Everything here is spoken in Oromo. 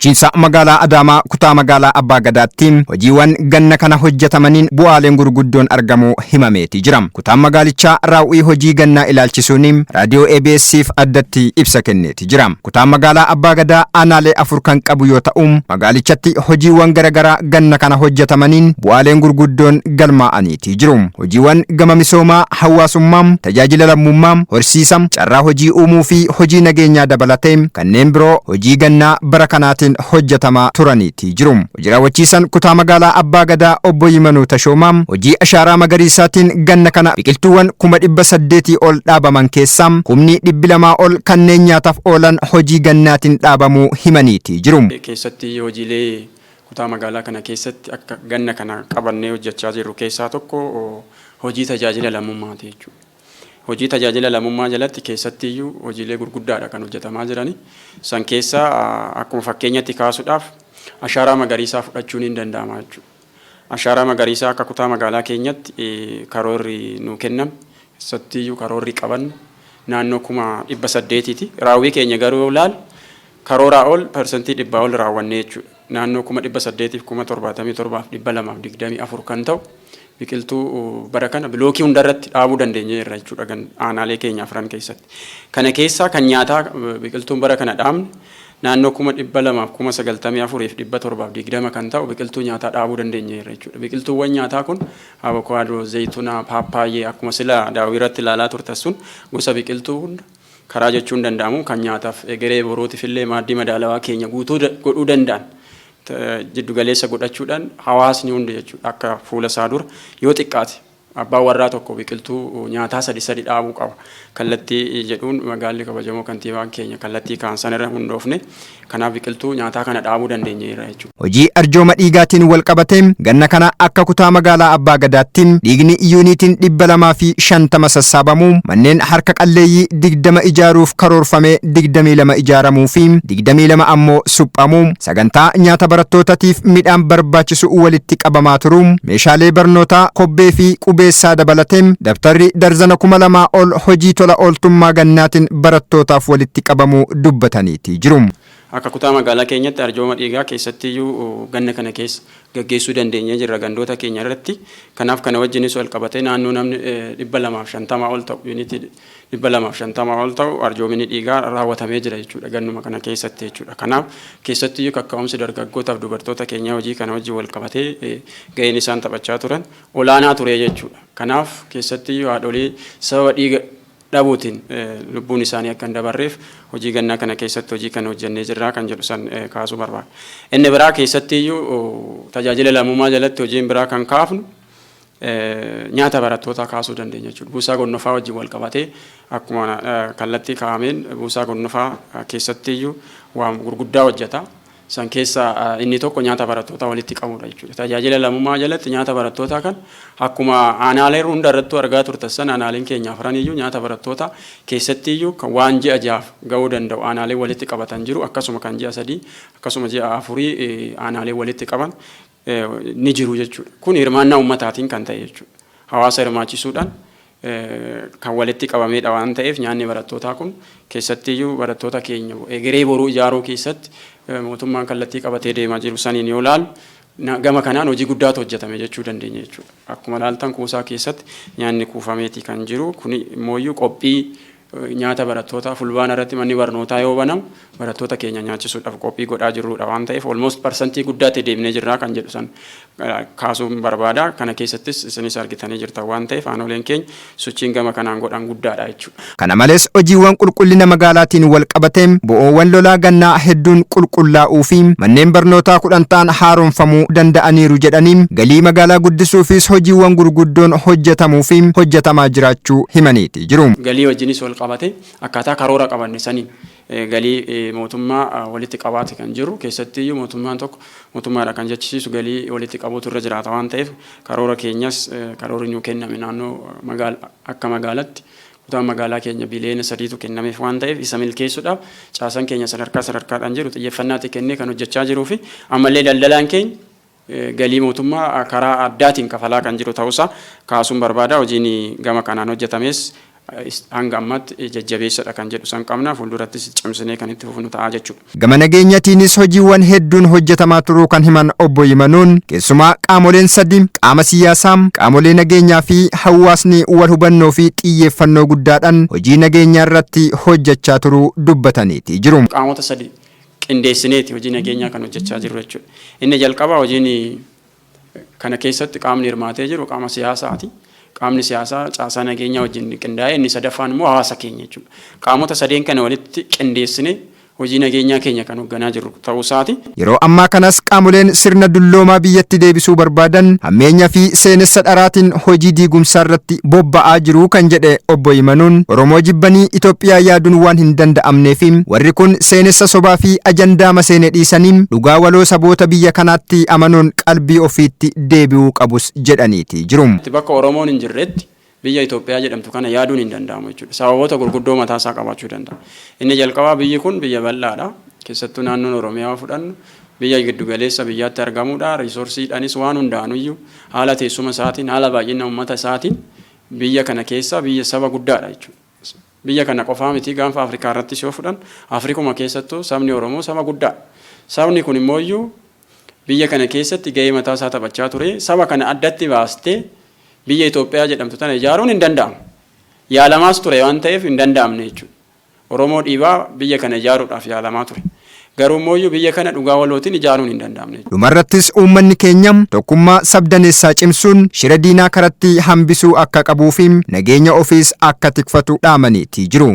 Bulchiinsa magaalaa Adaamaa kutaa magaalaa Abbaa Gadaatti hojiiwwan ganna kana hojjetamaniin bu'aaleen gurguddoon argamuu himameeti jira. Kutaan magaalichaa raawwii hojii gannaa ilaalchisuun raadiyoo ABS'f addatti ibsa kenneeti jira. Kutaan magaalaa Abbaa Gadaa aanaalee 4 kan qabu yoo ta'u, magaalichatti hojiiwwan garagaraa ganna kana hojjetamaniin bu'aaleen gurguddoon galmaa'aniiti jiru. Hojiiwwan gama misoomaa, hawaasummaa, tajaajila lammummaa, horsiisa, carraa hojii uumuu fi hojii nageenyaa dabalatee kanneen biroo hojii gannaa bara kanaatiin hojjetamaa turaniiti jiru. Hojii raawwachiisaan kutaa magaalaa Abbaa Gadaa Obbo Yimanuu Tashoomaa hojii ashaaraa magariisaatiin ganna kana biqiltuuwwan 800,000 ol dhaabaman keessaa kumni 200 ol kanneen nyaataaf oolan hojii gannaatiin dhaabamuu himaniiti jiru. Keessatti hojiilee kutaa magaalaa kana keessatti akka ganna kana qabannee hojjechaa jirru keessaa tokko hojii tajaajila lammummaati jechuudha. Hojii tajaajila lammummaa jalatti keessattiyyuu hojiilee gurguddaadha kan hojjetamaa jirani. San keessaa akkuma fakkeenyatti kaasuudhaaf ashaaraa magariisaa fudhachuun hin danda'ama jechuudha. Ashaaraa magariisaa akka kutaa magaalaa keenyatti karoorri nuu kenname, keessattiyyuu karoorri qabanne naannoo 800,000ti. Raawwii keenya garuu yoo ilaalu karooraa ol 100% ol raawwannee jechuudha. Naannoo 877,224 kan ta'u biqiltuu bara kana bilookii hundarratti dhaabuu dandeenyeerra jechuudha aanaalee keenya afran keessatti. Kana keessaa kan nyaataa biqiltuun bara kana dhaabne naannoo 294,720 kan ta'u biqiltuu nyaataa dhaabuu dandeenyeerra jechuudha. Biqiltuuwwan nyaataa kun avokaadoo, zayituna, paappaayyee akkuma sila daawwii irratti ilaalaa turtan sun gosa biqiltuu hunda karaa jechuun danda'amu kan nyaataaf egeree boruutiif illee maaddii madaalawaa keenya guutuu godhuu danda'an jiddu galeessa godhachuudhaan hawaasni hundi jechuudha akka fuula isaa dura yoo xiqqaate abbaan warraa tokko biqiltuu nyaataa sadi sadi dhaabuu qaba. Kallattii jedhuun magaalli kabajamoo kantiibaan keenya kallattii kaan sanarra hundoofne kanaaf biqiltuu nyaataa kana dhaabuu dandeenyeerra jechuudha. Hojii arjooma dhiigaatiin walqabatee ganna kana akka kutaa magaalaa Abbaa Gadaatti dhiigni yuunitiin 250 sassaabamuu, manneen harka qalleeyyii 20 ijaaruuf karoorfamee 22 ijaaramuu fi 22 ammoo suphamuu, sagantaa nyaata barattootatiif midhaan barbaachisu walitti qabamaa turuu, meeshaalee barnootaa kobbee fi qubeessaa dabalatee dabtarri darzana 2000 ol hojii tola ooltummaa gannaatiin barattootaaf walitti qabamuu dubbataniiti jiru. Akka kutaa magaalaa keenyatti arjooma dhiigaa keessattiyyuu ganna kana keessa gaggeessuu dandeenyee jirra gandoota keenya irratti. Kanaaf kana wajjinis wal qabatee naannoo namni 250 ol ta'u yuunitii 250 ol ta'u arjoomini dhiigaa raawwatamee jira jechuudha gannuma kana keessatti jechuudha. Kanaaf keessattiyyuu kakka'umsi dargaggootaaf dubartoota keenyaa hojii kana wajjin wal qabatee gaheen isaan taphachaa turan olaanaa ture jechuudha. Kanaaf keessattiyyuu haadholii sababa dhiiga dhabuutiin lubbuun isaanii akka hin dabarreef hojii gannaa kana keessatti hojii kana hojjennee jirraa kan jedhu san kaasuu barbaada. Inni biraa keessattiyyuu tajaajila lammummaa jalatti hojiin biraa kan kaafnu nyaata barattootaa kaasuu dandeenya jechuudha. Buusaa gonnofaa wajjin wal qabatee akkuma kallattii kaa'ameen buusaa gonnofaa keessattiyyuu waan gurguddaa hojjeta. San keessaa inni tokko nyaata barattootaa walitti qabuudha jechuudha. Tajaajila lammummaa jalatti nyaata barattootaa kan akkuma aanaalee hunda irrattuu argaa turtan san aanaaleen keenya afraniyyuu nyaata barattootaa keessattiyyuu kan waan ji'a 6f ga'uu danda'u aanaalee walitti qabatan jiru, akkasuma kan ji'a 3, akkasuma ji'a 4 aanaalee walitti qaban ni jiru jechuudha. Kun hirmaannaa uummataatiin kan ta'e jechuudha. Hawaasa hirmaachisuudhaan kan walitti qabameedha waan ta'eef nyaanni barattootaa kun keessattiyyuu barattoota keenya egeree boruu ijaaruu keessatti mootummaan kallattii qabatee deemaa jiru saniin yoo ilaalu gama kanaan hojii guddaatu hojjetame jechuu dandeenya jechuudha. Akkuma ilaaltan kuusaa keessatti nyaanni kuufameeti kan jiru, kun immooyyuu qophii nyaata barattootaa fulbaana irratti manni barnootaa yoo banamu barattoota keenya nyaachisuudhaaf qophii godhaa jirrudha waan ta'eef almost parsantii guddaatti deemnee jirraa kan jedhu san kaasuun barbaada. Kana keessattis isinis argitanii jirtan waan ta'eef aanoleen keenya sochiin gama kanaan godhan guddaadha jechuudha. Kana malees hojiiwwan qulqullina magaalaatiin wal qabatee bo'oowwan lolaa gannaa hedduun qulqullaa'uu fi manneen barnootaa 10 ta'an haaromfamuu danda'aniiru jedhanii, galii magaalaa guddisuufis hojiiwwan gurguddoon hojjetamuu fi hojjetamaa jiraachuu himaniiti jiru. Galii wajjinis wal qabatee akkaataa karoora qabanne saniin galii mootummaa walitti qabaati kan jiru. Keessattiyyuu mootummaan tokko mootummaadha kan jechisiisu galii walitti qabuutu irra jiraata waan ta'eef karoora keenyas karoorri nuu kenname naannoo akka magaalatti kutaan magaalaa keenya biliyoona 3tu kennameef waan ta'eef isa milkeessuudhaaf caasaan keenya sadarkaa sadarkaadhaan jiru xiyyeeffannaatti kennee kan hojjechaa jiruu fi ammallee daldalaan keenya galii mootummaa karaa addaatiin kafalaa kan jiru ta'uusaa kaasuun barbaada. Hojiin gama kanaan hojjetames Hanga ammaatti jajjabeessadha kan jedhu san qabna, fuuldurattis cimsinee kan itti fufnu ta'a jechuudha. Gama nageenyatiinis hojiiwwan hedduun hojjetamaa turuu kan himan Obbo Yimanuun, keessumaa qaamoleen sadi, qaama siyaasaa, qaamolee nageenyaa fi hawaasni, wal hubannoo fi xiyyeeffannoo guddaadhaan hojii nageenyaa irratti hojjechaa turuu dubbataniiti jiru. Qaamota sadi qindeessineeti hojii nageenyaa kan hojjechaa jiru jechuudha. Inni jalqabaa, hojiin kana keessatti qaamni hirmaatee jiru qaama siyaasaati. Qaamni siyaasaa caasaa nageenyaa wajjin qindaa'ee, inni sadaffaan immoo hawaasa keenya jechuudha. Qaamota sadeen kana walitti qindeessinee hojii nageenyaa keenya kan hoogganaa jirru ta'uu isaati. Yeroo ammaa kanas qaamoleen sirna dulloomaa biyyatti deebisuu barbaadan hammeenya fi seenessa dharaatiin hojii diigumsaa irratti bobba'aa jiru kan jedhe Obbo Yimanuun, Oromoo jibbanii Itoophiyaa yaaduun waan hin danda'amnee fi warri kun seenessa sobaa fi ajandaa maseene dhiisanii dhugaa waloo saboota biyya kanaatti amanuun qalbii ofiitti deebi'uu qabus jedhaniiti jiru. Bakka Oromoon hin jirretti biyya Itoophiyaa jedhamtu kana yaaduun hin danda'amu jechuudha. Sababoota gurguddoo mataa isaa qabaachuu danda'a. Inni jalqabaa, biyyi kun biyya bal'aadha. Keessattuu naannoon Oromiyaa fudhannu, biyya giddugaleessa biyyaatti argamudha. Resourceiidhaanis waan hundaanuyyuu, haala teessuma isaatiin, haala baay'ina uummata isaatiin biyya kana keessa biyya saba guddaadha jechuudha. Biyya kana qofaa miti, gaanfa Afrikaa irrattis yoo fudhan, Afrikuma keessattuu sabni Oromoo saba guddaadha. Sabni kun immoo biyya kana keessatti gahee mataa isaa taphachaa ture. Saba kana addatti baastee biyya Itoophiyaa jedhamtu tana ijaaruun hin danda'amu. Yaalamaas ture waan ta'eef hin danda'amne jechuudha. Oromoo dhiibaa biyya kana ijaaruudhaaf yaalamaa ture. Garuu immoo biyya kana dhugaa walootiin ijaaruun hin danda'amne. Dhumarrattis uummanni keenya tokkummaa sabdaneessaa cimsuun shira diinaa karatti hambisuu akka qabuu fi nageenya ofiis akka tikfatu dhaamaniitii jiru.